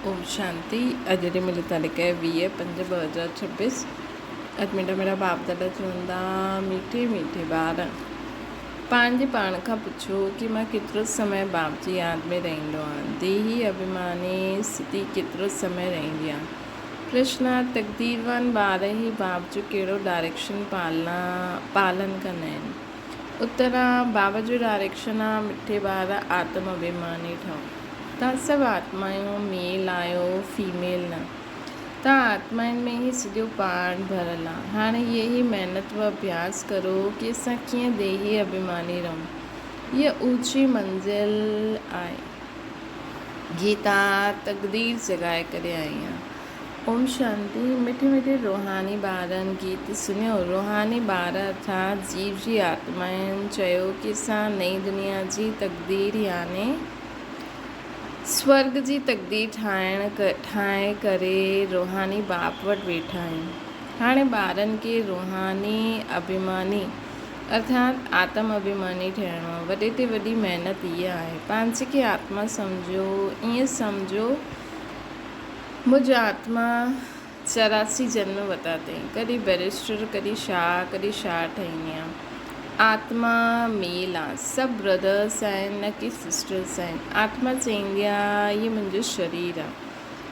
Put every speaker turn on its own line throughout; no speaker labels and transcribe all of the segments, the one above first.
اوم شانتي اڄ جي ملي تاريخ 20 5 2026 اڄ ميٺا ميٺا باپ دادا چوندا ميٺي ميٺي ٻار پنهنجي پاڻ کان پڇو ڪي مان ڪيترو سمي باپ جي ياد ۾ رهندو آهيان ديهي اڀيماني اسٿتي ڪيترو سمي رهندي آهي پرشن تقديروان ٻار هي باپ جو ڪهڙو ڊائريڪشن پالنا پالن ڪندا آهن اترا باب جو ڊائريڪشن آ مٺي ٻار آتم اڀيماني ٺهو توهان سڀ آتمائون ميل آهيو فيميل نه. توهان آتمائن ۾ ئي سڄو پاڻ ڀريل آ. هاڻي هيء ئي محنت و اڀياس ڪرو ڪي اسان ڪيئن ديهي اڀيماني رهون. هيء اوچي منزل آهي. گيتا تقدير جڳائي ڪري آئي آ. اوم شانتي مٺي مٺي روحاني ٻارن گيت سڻيو. روحاني ٻار ارٿات جيو جي آتمائن چيو ڪي اسان نئين دنيا جي تقدير يعني سورڳ جي تقدير ٺاهڻ ٺاهي ڪري روحاني باپ وٽ ويٺا آهيون. هاڻي ٻارن کي روحاني اڀيماني ارٿات آتم اڀيماني ٺهڻو آهي. وڏي تي وڏي محنت اها آهي. پنهنجي کي آتما سمجهو، ائين سمجهو مجھ آتما 84 جنم وتا اٿئي. ڪڏهن بئريسٽر، ڪڏهن شاهه، ڪڏهن شاهه ٺهيندي آن. آتما ميل آن. سڀ برادرس آهن نه ڪي سسٽرس آهن. آتما چئيندي آ هي منهنجو شرير آ.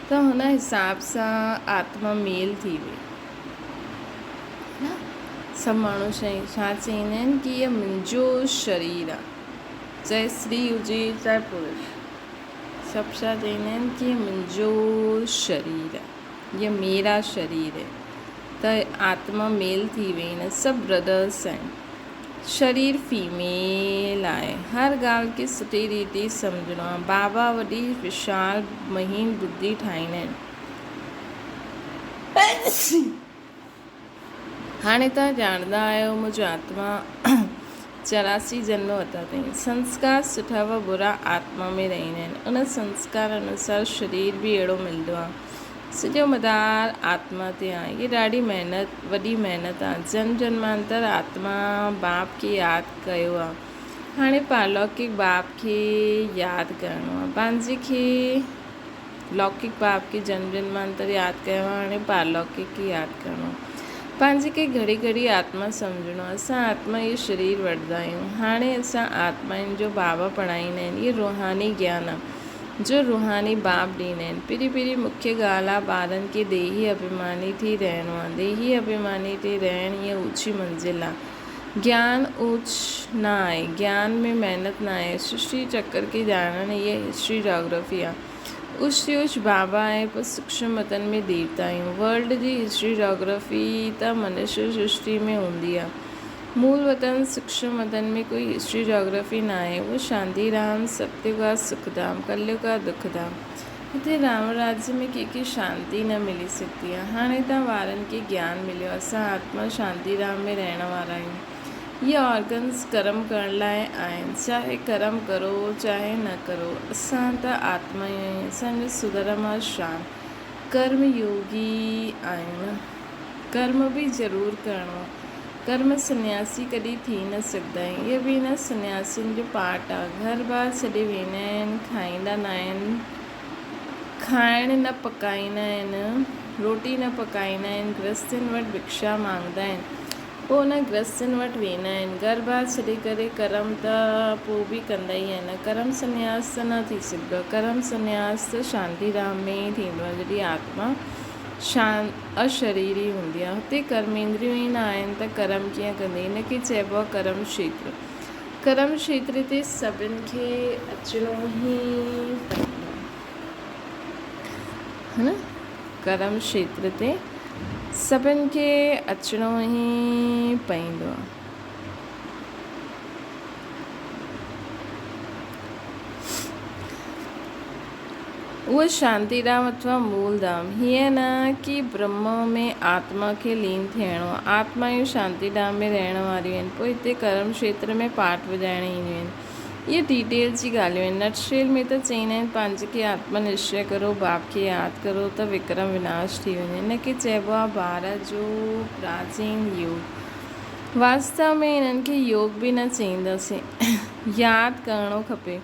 ته هن حساب سان آتما ميل ٿي وئي. نه سڀ ماڻهو ڇا چئيندا آهن ڪي هي منهنجو شرير آ. چاهي استري هجي چاهي پرش. سڀ ڇا چئيندا آهن ڪي منهنجو شرير آ. يي ميرا شرير هي ته آتما ميل ٿي وئي نه سڀ برادرس آهن شرير فيميل آهي هر ڳالهه کي سٺي ريتي سمجهڻو آهي بابا وڏي وشال مهين ٻڌي ٺاهيندا آهن. هاڻي توهان ڄاڻندا آهيو منهنجو آتما 84 جنم ورتا اٿائين. سنسڪار سٺا و برا آتما ۾ رهندا آهن. ان سنسڪار انوسار شرير به اهڙو ملندو آهي. سڄو مدار آتما تي آهي. هيء ڏاڍي محنت وڏي محنت آهي. جنم جنمانتر آتما باپ کي ياد ڪيو آهي. هاڻي پارلوڪڪ باپ کي ياد ڪرڻو آهي. پنهنجي کي لوڪڪ باپ کي جنم جنمانتر ياد ڪيو آهي، هاڻي پارلوڪڪ کي ياد ڪرڻو آهي. پنهنجي کي گهڙي گهڙي آتما سمجهڻو آهي. اسان آتما اهو شرير وٺندا آهيون. هاڻي اسان آتمائن جو بابا پڙهائيندا آهن. اهو روحاني گيان آهي، جو روحاني باپ ڏيندا آهن. پهرين پهرين مکيه ڳالهه آهي ٻارن کي ديهي اڀيماني ٿي رهڻو آهي. ديهي اڀيماني ٿي رهڻ اها اوچي منزل آهي. گيان اوچ نه آهي، گيان ۾ محنت نه آهي، سرشٽي چڪر کي ڄاڻڻ هيء هسٽري جاگرافي آهي. اوچ تي اوچ بابا آهي پر سوڪشم وطن ۾ ديوتا آهيون. ورلڊ جي هسٽري جاگرافي ته منشيه سرشٽي ۾ هوندي آهي. مول وطن سوڪشم وطن ۾ ڪوئي هسٽري جاگرافي نه آهي. اهو شانتي ڌام، ستيوگ آ سک ڌام، ڪليوگ آ دک ڌام. هتي رام راجيه ۾ ڪنهن کي شانتي نه ملي سگهندي آهي. هاڻي توهان وارن کي گيان مليو، اسان آتما شانتي ڌام ۾ رهڻ وارا آهيون. اهي آرگنز ڪرم ڪرڻ لاء آهن، چاهي ڪرم ڪرو چاهي نه ڪرو، اسان ته آتما ئي آهيون، اسان جو سڌرم آهي شان، ڪرم يوگي آهيون نه. ڪرم به ضرور ڪرڻو آهي. ڪرم سنياسي ڪڏهن ٿي نه سگهندا آهن. اهي به هن سنياسين جو پارٽ آهي. گهر ٻار ڇڏي ويندا آهن، کائيندا ناهن، کائڻ نه پڪائيندا آهن، روٽي نه پڪائيندا آهن، گرهستين وٽ بکشا مانگندا آهن، پوء انهن گرهستين وٽ ويندا آهن. گهر ٻار ڇڏي ڪري ڪرم ته پوء به ڪندا ئي آهن. ڪرم سنياس ته نه ٿي سگهندو آهي. ڪرم سنياس ته شانتي ڌام ۾ ئي ٿيندو آهي، جڏهن آتما شانت اشريري هوندي آهي. هتي ڪرميندريون ئي نه آهن ته ڪرم ڪيئن ڪندي. ان کي چئبو آهي ڪرم کيتر. ڪرم کيتر تي سڀن کي اچڻو ئي پوندو آهي. نه؟ ڪرم کيتر تي سڀن کي اچڻو ئي پوندو آهي. اهو شانتي ڌام اٿوا مول ڌام، هيئن نه ڪي برهم ۾ آتما کي لين ٿيڻو آهي. آتمائون شانتي ڌام ۾ رهڻ واريون آهن، پوء هتي ڪرم کيتر ۾ پاٺ وڄائڻ اينديون آهن. اهي ڊيٽيل جي ڳالهيون آهن. نٽ شيل ۾ ته چئيندا آهن پنهنجي کي آتما نشچي ڪرو، باپ کي ياد ڪرو ته وڪرم وناش ٿي وڃي. ان کي چئبو آهي ڀارت جو پراچين يوگ. واستو ۾ انهن کي يوگ به نه چئينداسين. ياد ڪرڻو کپي.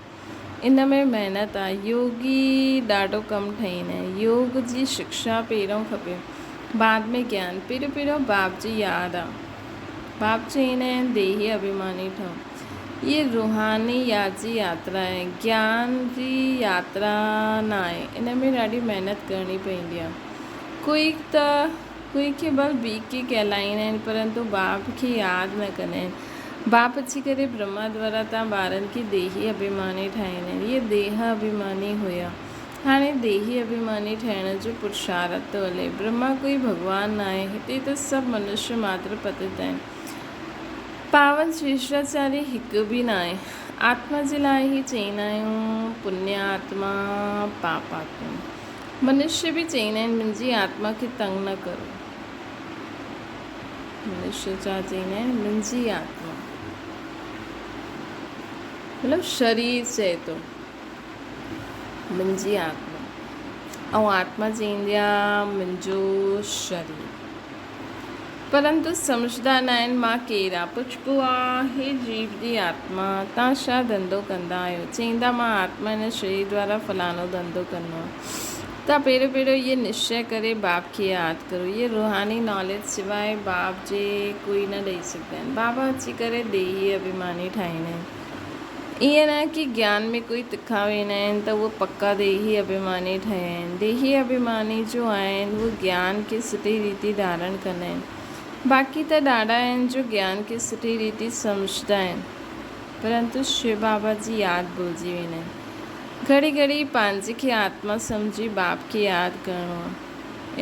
ان ۾ محنت آ. يوگي ڏاڍو ڪم ٺهيندا آهن. يوگ جي شڪشا پهريون کپي، بعد ۾ گيان. پهريون پهريون باپ جي ياد آ. باپ چئيندا آهن ديهي اڀيماني ٺهو. هيء روحاني ياد جي ياترا آهي، گيان جي ياترا نه آهي. ان ۾ ڏاڍي محنت ڪرڻي پوندي آ. ڪوئي ته ڪوئي کي ڀل بي ڪي ڪهلائيندا آهن پرنتو باپ کي ياد نه ڪندا آهن. باپ اچي ڪري برهما دوارا تان ٻارن کي ديهي اڀيماني ٺاهيندا آهن. اهي ديهه اڀيماني هيا. هاڻي ديهي اڀيماني ٺهڻ جو پرشارٿ ٿو هلي. برهما ڪوئي ڀڳوان ناهي. هتي ته سڀ منشيه ماتر پتت آهن. پاون شريشٽاچاري هڪ به ناهي. آتما جي لاء ئي چئيندا آهيون پنيه آتما پاپ آتما. منشيه به چئيندا آهن منهنجي آتما کي تنگ نه ڪرو. منشيه ڇا چئيندا آهن منهنجي آتما مطلب شرير چئي ٿو منهنجي آتما ۽ آتما چئيندي آ منهنجو شرير. پرنتو سمجهدا ناهن مان ڪير آ. پڇبو آ، هي جيو جي آتما، تان ڇا ڌنڌو ڪندا آهيو؟ چئيندا، مان آتما هن شرير دوارا فلاڻو ڌنڌو ڪندو آهيان. تان پهريون پهريون اهي نشچي ڪري باپ کي ياد ڪرو. اهي روحاني ناليج سواء باپ جي ڪوئي نه ڏئي سگهندا آهن. بابا اچي ڪري ديهي اڀيماني ٺاهيندا آهن. ائين نه ڪي گيان ۾ ڪوئي تکا ويندا آهن ته اهي پڪا ديهي اڀيماني ٺهيا آهن. ديهي اڀيماني جو آهن اهي گيان کي سٺي ريتي ڌارڻ ڪندا آهن. باقي ته ڏاڍا آهن جو گيان کي سٺي ريتي سمجهندا آهن پرنتو شو بابا جي ياد ڀلجي ويندا آهن. گهڙي گهڙي پنهنجي کي آتما سمجهي باپ کي ياد ڪرڻو آهي.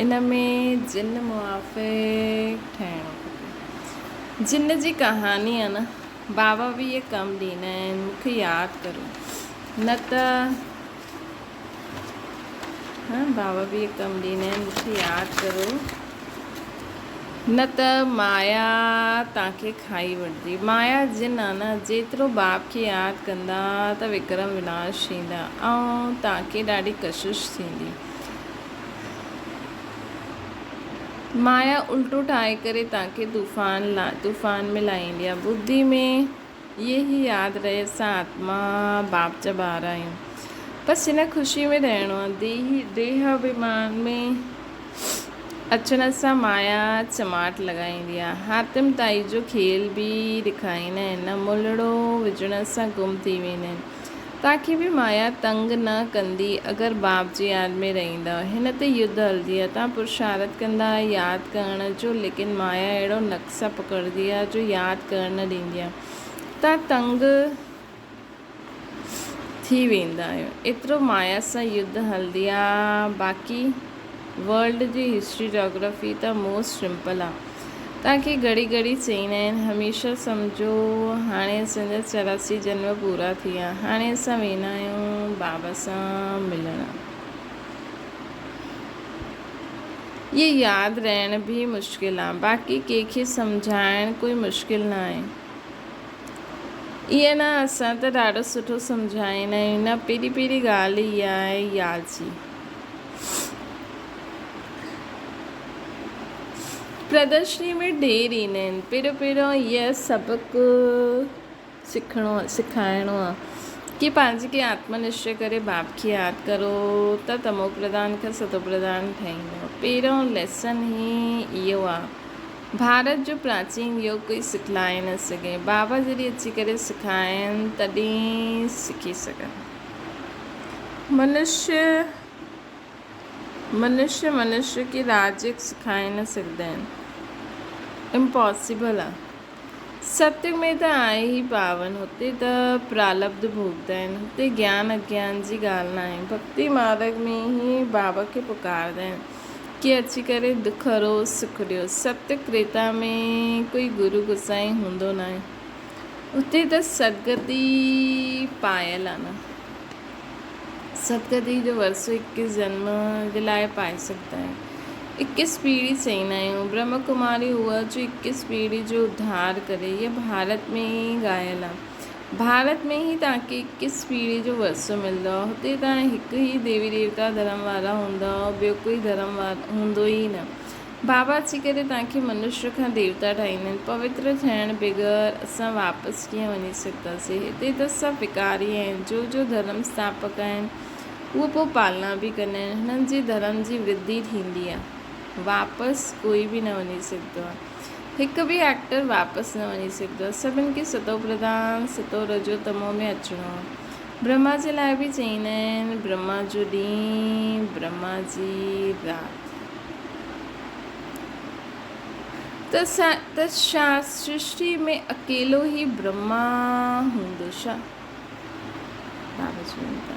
ان ۾ جن موافق ٺهڻو کپي. جن جي ڪهاڻي آهي نه. بابا به اهي ڪم ڏيندا آهن مون کي ياد ڪرو نه ته ها بابا به اهي ڪم ڏيندا آهن مون کي ياد ڪرو نه ته مايا توهان کي کائي وٺندي مايا جن آ نه جيترو باپ کي ياد ڪندا ته وڪرم وناش ٿيندا ۽ توهان کي ڏاڍي ڪشش ٿيندي مايا الٽو ٺاهي ڪري توهان کي طوفان طوفان ۾ لاهيندي آهي. ٻڌي ۾ اهي ئي ياد رهي اسان آتما باپ جا ٻار آهيون. بس ان خوشي ۾ رهڻو آهي. ديهي ديهه اڀيمان ۾ اچڻ سان مايا چماٽ لڳائيندي آهي. حاتم طائي جو کيل به ڏکائيندا آهن نه ملڙو وجهڻ سان گم ٿي ويندا آهن. تاکي به مايا تنگ نه ڪندي اگر باپ جي ياد ۾ رهيندؤ. هن تي يڌ هلندي آ. تان پرشارٿ ڪندا آ ياد ڪرڻ جو ليڪن مايا اهڙو نقص پڪڙندي آ جو ياد ڪرڻ نه ڏيندي آ. تان تنگ ٿي ويندا آهيو. ايترو مايا سان يڌ هلندي آ. باقي ورلڊ جي هسٽري جاگرافي ته موسٽ سمپل آ. توهان کي گهڙي گهڙي چئيندا آهن هميشه سمجهو هاڻي اسان جا 84 جنم پورا ٿي ويا هاڻي اسان ويندا آهيون بابا سان ملڻ. اهي ياد رهڻ به مشڪل آ باقي ڪنهن کي سمجهائڻ ڪوئي مشڪل نه آهي. ائين نه اسان ته ڏاڍو سٺو سمجهائيندا آهيون نه پهرين پهرين ڳالهه اها آهي ياد جي. پردرشني ۾ ڍير ايندا آهن. پهريون پهريون هيء سبق سکڻو سکائڻو آهي ڪي پنهنجي کي آتم نشچي ڪري باپ کي ياد ڪرو ته تمو پرڌان کان ستو پرڌان ٺهيندو. پهريون ليسن ئي اهو آهي. ڀارت جو پراچين يوگ ڪوئي سکلائي نه سگهي. بابا جڏهن اچي ڪري سکائين تڏهن سکي سگهن. منشيه منشيه منشيه کي راجيگ سکائي نه سگهندا آهن. امپاسيبل آ. ستيگ ۾ ته آهي ئي پاون. هتي ته پرالبڌ ڀوڳدا آهن. هتي گيان اگيان جي ڳالهه ناهي. ڀڳتي مارڳ ۾ ئي بابا کي پڪاردا آهن ڪي اچي ڪري دک هرو سک ڏيو. ستيگ ڪريتا ۾ ڪوئي گرو گسائين هوندو ناهي. اتي ته سدگتي پايل آ نه. ستگتي جو ورثو اڪيس جنم جي لاء پائي سگهندا آهيون. اڪيس پيڙهي چئيندا آهيون. برهما ڪماري هئا جو اڪيس پيڙهي جو اڌار ڪري. هيء ڀارت ۾ ئي ڳايل آ. ڀارت ۾ ئي توهان کي اڪيس پيڙهي جو ورثو ملندو. هتي توهان هڪ ئي ديوي ديوتا ڌرم وارا هوندؤ، ٻيو ڪوئي ڌرم هوندو ئي نه. بابا اچي ڪري توهان کي منشيه کان ديوتا ٺاهيندا آهن. پوتر ٿيڻ بغير اسان واپس ڪيئن وڃي سگهنداسين؟ هتي ته سڀ وڪاري آهن. جو جو ڌرم اسٿاپڪ آهن، اهو پوء پالنا به ڪندا آهن. هنن جي ڌرم جي ورڌي ٿيندي آهي. واپس ڪوئي به نه وڃي سگهندو آهي. هڪ به ايڪٽر واپس نه وڃي سگهندو آهي. سڀن کي ستو پرڌان، ستو رجو تمو ۾ اچڻو آهي. برهما جي لاء به چئيندا آهن، برهما جو ڏينهن، برهما جي رات. ته ڇا سرشٽي ۾ اڪيلو ئي برهما هوندو ڇا؟ بابا چون ٿا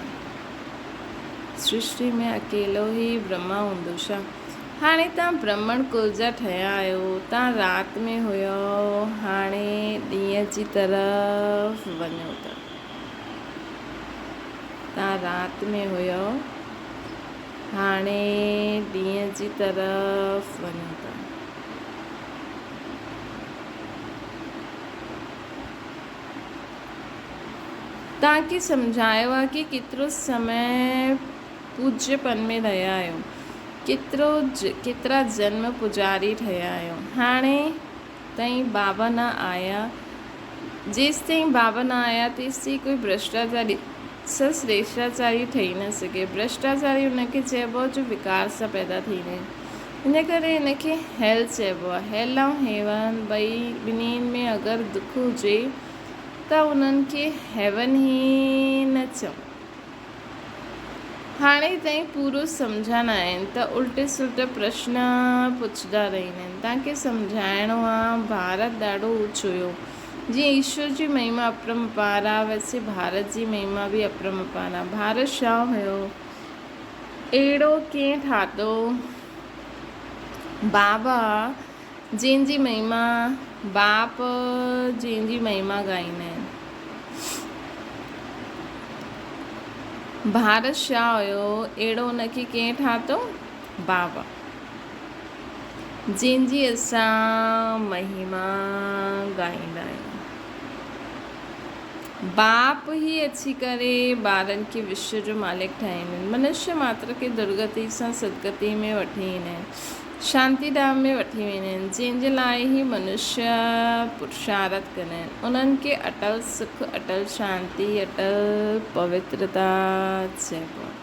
سرشٽي ۾ اڪيلو ئي برهما هوندو ڇا؟ هاڻي توهان برهمڻ ڪل جا ٺهيا آهيو، توهان رات ۾ هيؤ، هاڻي ڏينهن جي طرف وڃو ٿا. توهان رات ۾ هيؤ، هاڻي ڏينهن جي طرف وڃو ٿا. توهان کي سمجهايو آهي ڪي ڪيترو سمي پوڄيه پن ۾ رهيا آهيو، ڪيترو ڪيترا جنم پوڄاري ٺهيا آهيو. هاڻي تائين بابا نه آيا، جيستائين بابا نه آيا تيستائين ڪوئي ڀرشٽاچاري سان سريشٽاچاري ٺهي نه سگهي. ڀرشٽاچاري ان کي چئبو آهي جو وڪار سان پيدا ٿيندا آهن. ان ڪري ان کي هيل چئبو آهي. هيل ۽ هيون ٻئي ٻنهين ۾ اگر دک هجي ته انهن کي هيون ئي نه چئون. هاڻي تائين پورو سمجهيا نه آهن ته الٽي سلٽي پرشن پڇندا رهندا آهن. توهان کي سمجهائڻو آ ڀارت ڏاڍو اوچ هيو. جيئن ايشور جي مهما اپرمپار آ ويسي ڀارت جي مهما به اپرمپار آ. ڀارت ڇا هيو؟ اهڙو ڪنهن ٺاتو؟ بابا جنهن جي مهما باپ جنهن جي مهما ڳائيندا آهن. ڀارت شاهه هيو اهڙو ان کي ڪنهن ٺاتو؟ بابا جنهن جي اسان مهما ڳائيندا آهيون. باپ ئي اچي ڪري ٻارن کي وشو جو مالڪ ٺاهيندا آهن. منشيه ماتر کي درگتي سان سدگتي ۾ وٺي ايندا آهن. شانتي ڌام ۾ وٺي ويندا آهن، جنهن جي لاء هي منشيه پرشارٿ ڪندا آهن، انهن کي اٽل سک، اٽل شانتي، اٽل پوترتا چئبو آهي.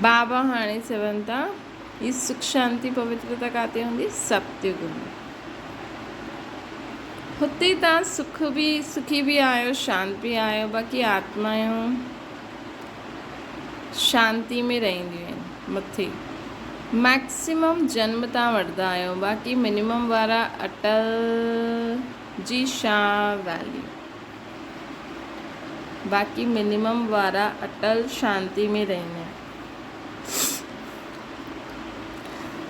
بابا هاڻي چون ٿا، هي سک شانتي پوترتا ڪاتي هوندي؟ ستيگ ۾. هتي توهان سک به سکي به آهيو شانت به آهيو باقي آتمايون شانتي ۾ رهنديون آهن مٿي ميڪسيمم جنم توهان وٺندا آهيو باقي منيمم وارا اٽل جي شا ويليو باقي منيمم وارا اٽل شانتي ۾ رهندا آهن.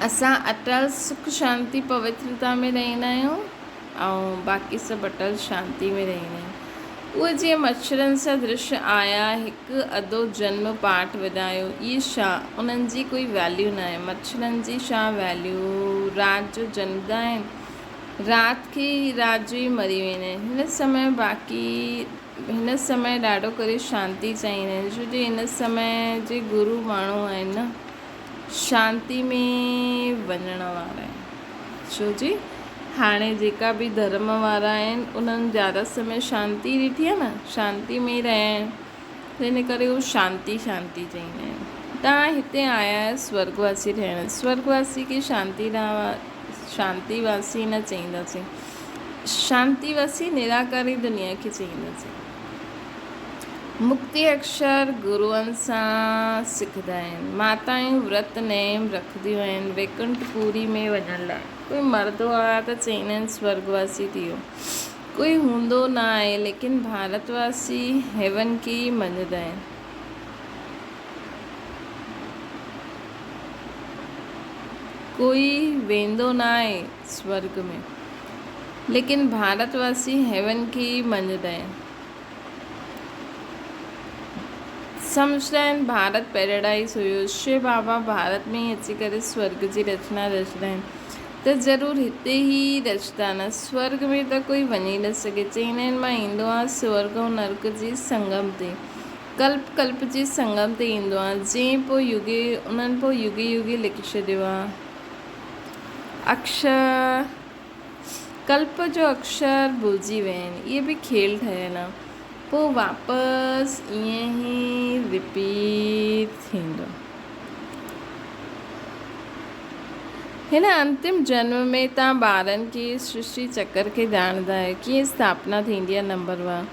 اسان اٽل سک شانتي پوترتا ۾ رهندا آهيون ۽ باقي سڀ اٽل شانتي ۾ رهندا آهن. اهي جيئن مڇرن سان درش آيا هڪ اڌو جنم پاٺ وڌايو اهي ڇا انهن جي ڪوئي ويليو ناهي مڇرن جي ڇا ويليو رات جو جنمدا آهن رات کي ئي رات جو ئي مري ويندا آهن هن سمي باقي هن سمي ڏاڍو ڪري شانتي چاهيندا آهن ڇو جو هن سمي جي گرو ماڻهو آهن نه شانتي ۾ وڃڻ وارا آهن ڇو جي هاڻي جيڪا به ڌرم وارا آهن انهن زياده سمي شانتي ڏٺي آهي نه شانتي ۾ ئي رهيا آهن ته ان ڪري هو شانتي شانتي چئيندا آهن توهان هتي آيا آهيو سورڳواسي ٺهڻ سورڳواسي کي شانتي شانتي واسي نه چئينداسين شانتي واسي نراڪاري دنيا کي چئينداسين. مڪتي اڪشر گروئن سان سکندا آهن. ماتائون ورت نيم رکنديون آهن ويڪنٺ پوري ۾ وڃڻ لاء. ڪوئي مردو آهي ته چئيندا آهن سورڳ واسي ٿي ويو. ڪوئي هوندو نه آهي ليڪن ڀارت واسي هيون کي ئي مڃندا آهن. ڪوئي ويندو نه آهي سورڳ ۾. ليڪن ڀارت واسي هيون کي ئي مڃندا آهن. سمجهندا آهن ڀارت پيراڊائيز هيو. شو بابا ڀارت ۾ ئي اچي ڪري سورڳ جي رچنا رچندا آهن ته ضرور هتي ئي رچندا نه. سورڳ ۾ ته ڪوئي وڃي نه سگهي. چئيندا آهن مان ايندو آهيان سورڳ ۽ نرڪ جي سنگم تي. ڪلپ ڪلپ جي سنگم تي ايندو آ، جئين پوء يگي انهن پوء يگي يگي لکي ڇڏيو آ. اڪشر ڪلپ جو اڪشر ڀلجي ويا آهن. اهي به کيل ٺهيل آ. پوء واپس ائين ئي رپيٽ ٿيندو. هن انتم جنم ۾ توهان ٻارن کي سرشٽي چڪر کي ڄاڻندا آهيو، ڪيئن اسٿاپنا ٿيندي آهي نمبر وار.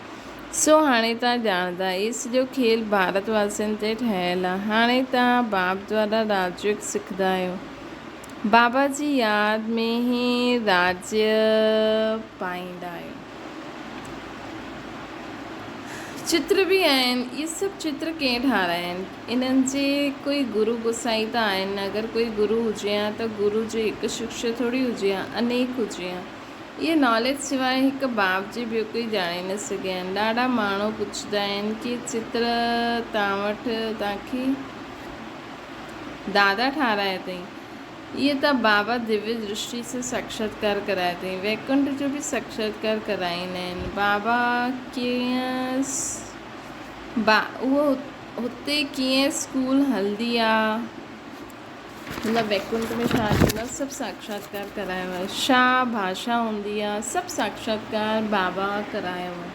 سو هاڻي توهان ڄاڻندا اهي سڄو کيل ڀارت واسين تي ٺهيل آهي. هاڻي توهان باب دوارا راجيوگ سکندا آهيو. بابا جي ياد ۾ ئي راجيه پائيندا آهيو. چتر به آهن. اهي سڀ چتر ڪنهن ٺارايا آهن؟ انهن جي ڪوئي گرو گوسائي ته آهن نه. اگر ڪوئي گرو هجي ها ته گرو جو هڪ شڪشيه ٿوري هجي ها، انيڪ هجي ها. اهي ناليج سواء هڪ باب جي ٻيو ڪوئي ڄاڻي نه سگهيا آهن. ڏاڍا ماڻهو پڇندا آهن ڪي چتر توهان وٽ توهان کي دادا ٺارايا اٿئي. اهي ته بابا دويه درشٽي سان ساڪشاتڪار ڪرايا اٿئي. ويڪنٺ جو به ساڪشاتڪار ڪرائيندا آهن. بابا ڪيئن اهو هتي ڪيئن اسڪول هلندي آ. مطلب ويڪنٺ ۾ ڇا ٿيندو آ سڀ ساڪشاتڪار ڪرايو آ. ڇا ڀاشا هوندي آ سڀ ساڪشاتڪار بابا ڪرايو آ.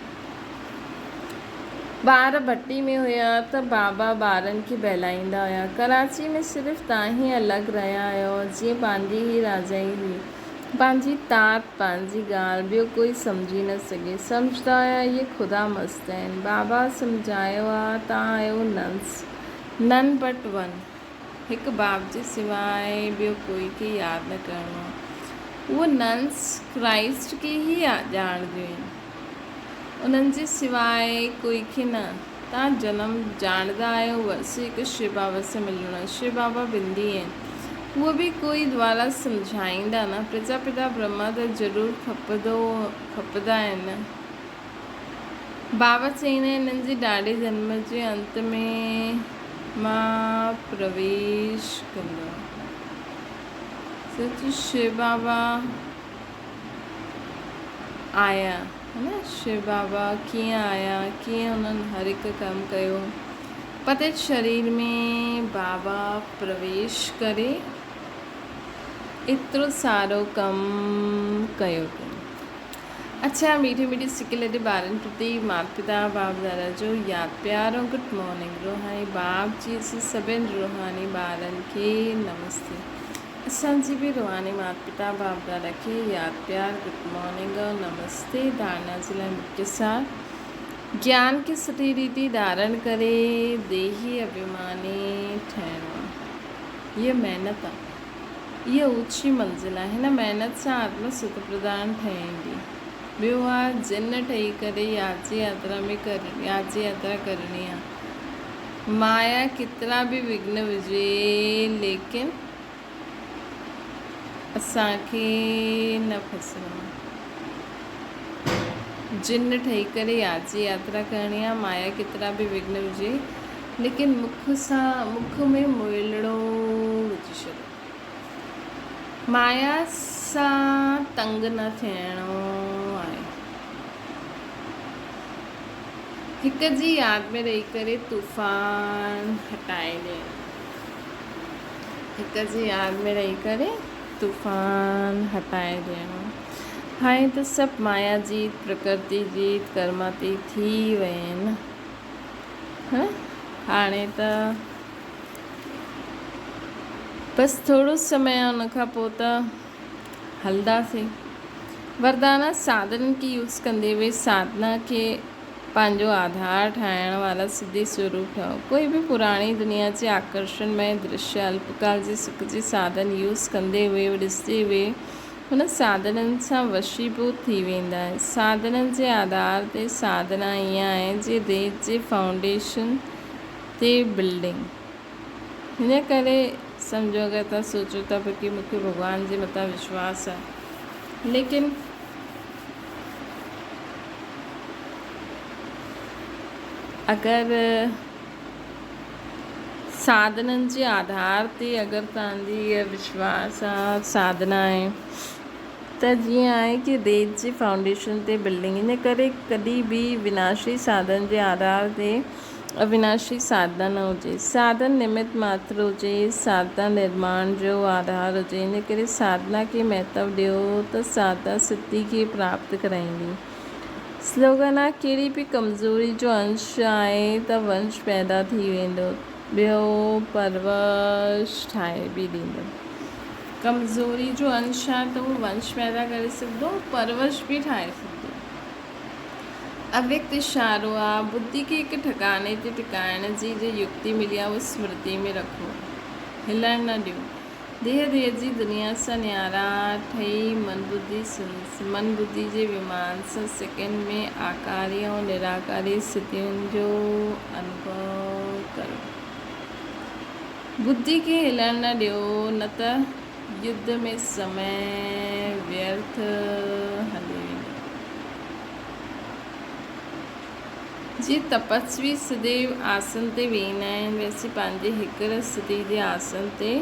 ٻار ڀٽي ۾ هيا ته بابا ٻارن کي بهلائيندا هيا. ڪراچي ۾ صرف توهان ئي الڳ رهيا آهيو، جيئن پنهنجي ئي راجائي هئي. پنهنجي تات، پنهنجي ڳالهه ٻيو ڪوئي سمجهي نه سگهي. سمجهندا هيا اهي خدا مست آهن. بابا سمجهايو آ توهان آهيو ننس، نن بٽ ون. هڪ باب جي سواء ٻيو ڪوئي کي ياد نه ڪرڻو آ. اهو ننس ڪرائسٽ کي ئي ڄاڻنديون آهن. انهن جي سواء ڪوئي کي نه. تان جنم ڄاڻندا آهيو ورثي هڪ شو بابا سان ملڻو آهي. شو بابا بندي آهن. اهو به ڪوئي دوارا سمجهائيندا نه. پرجاپتا برهما ته ضرور کپندو کپندا آهن نه. بابا چئيندا آهن انهن جي ڏاڏي جنم جي انت ۾ مان پرويش ڪندو آهيان. سچ شو بابا آيا ها نه شو بابا ڪيئن آيا ڪيئن انهن هر هڪ ڪم ڪيو پتيت شرير ۾ بابا پرويش ڪري ايترو سارو ڪم ڪيو اٿن. اڇا ميٺي ميٺي سڪي لڏي ٻارن پرتي مات پتا باپ دادا جو ياد پيار ۽ گڊ مارننگ روحاني باپ جي سڀن روحاني ٻارن کي نمستي. اسان جي به روحاني مات پتا باپ دادا کي ياد پيار گڊ مارننگ اور نمستي ڌارنا جي لاء مکيه سار گيان کي سٺي ريتي ڌارڻ ڪري ديهي اڀيماني ٺهڻو آ هيء محنت آ هيء اوچي منزل آ هن محنت سان آتما ست پرڌان ٺهيندي ٻيو آ جن ٺهي ڪري ياجي ياترا ۾ ياجي ياترا ڪرڻي آ مايا ڪيترا به وگهن وجهي ليڪن اسان کي نه ڦسڻو آهي. جن ٺهي ڪري ياجي ياترا ڪرڻي آهي، مايا ڪيترا به وگهن وجهي ليڪن مک سان مک ۾ مئلڙو وجهي ڇڏيو. مايا سان تنگ نه ٿيڻو آهي. هڪ جي ياد ۾ رهي ڪري طوفان هٽائي ڏيڻ. هڪ جي ياد ۾ رهي ڪري طوفان هٽائي ڏيڻ. هاڻي ته سڀ مايا جيت، پرڪرتي جيت، ڪرماتيت ٿي ويا آهن نه. هاڻي ته بس ٿورو سمي آهي ان کان پوء ته هلنداسين. وردانا ساڌنن کي يوز ڪندي اهي ساڌنا کي پنهنجو آڌار ٺاهڻ وارا سڌي سوروپ ٺهو. ڪوئي به پراڻي دنيا جي آڪرشڻ مئي درشيه الپڪال جي سک جي ساڌن يوز ڪندي اهي ڏسندي اهي هن ساڌنن سان وشيڀوت ٿي ويندا آهن. ساڌنن جي آڌار تي ساڌنا ائين آهي جيئن ريت جي فائونڊيشن تي بلڊنگ. هن ڪري سمجهو اگر توهان سوچو ٿا پيا ڪي مون کي ڀڳوان جي مٿان وشواس آهي ليڪن اگر ساڌنن جي آڌار تي اگر توهان جي اها وشواس آهي ساڌنا آهي ته جيئن آهي ڪي ريت جي فائونڊيشن تي بلڊنگ ان ڪري ڪڏهن به وناشي ساڌن جي آڌار تي اويناشي ساڌنا نه هجي. ساڌن نمت ماتر هجي، ساڌنا نرماڻ جو آڌار هجي، ان ڪري ساڌنا کي مهتو ڏيو ته ساڌنا سڌي کي پراپت ڪرائيندي. سلوگن آ ڪهڙي به ڪمزوري جو انش آهي ته ونش پيدا ٿي ويندو، ٻيو پرورش ٺاهي به ڏيندو. ڪمزوري جو انش آهي ته اهو ونش پيدا ڪري سگهندو، پرورش به ٺاهي سگهندو. اويڪت اشارو آ، ٻڌي کي هڪ ٺڪاڻي تي ٽڪائڻ جي جي يڪتي ملي آ اهو سمرتي ۾ رکو. هلڻ نه ڏيو. ديهه ديهه جي دنيا سان نيارا ٺهي من ٻڌي من ٻڌي جي ومان سان سيڪنڊ ۾ آڪاري ۽ نراڪاري اسٿتين جو انوڀو ڪريو. ٻڌي کي هلڻ نه ڏيو نه ته يڌ ۾ سمي ويرٿ هلي ويندو. جيئن تپسوي سديو آسن تي ويهندا آهن، ويسي پنهنجي هڪر اسٿتي جي آسن تي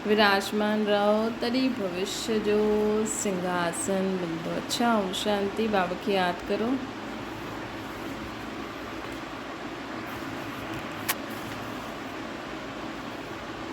وراجمان رهو، تڏهن ڀوشيه جو سنگهاسن ملندو. اڇا اوم شانتي. بابا کي ياد ڪرو.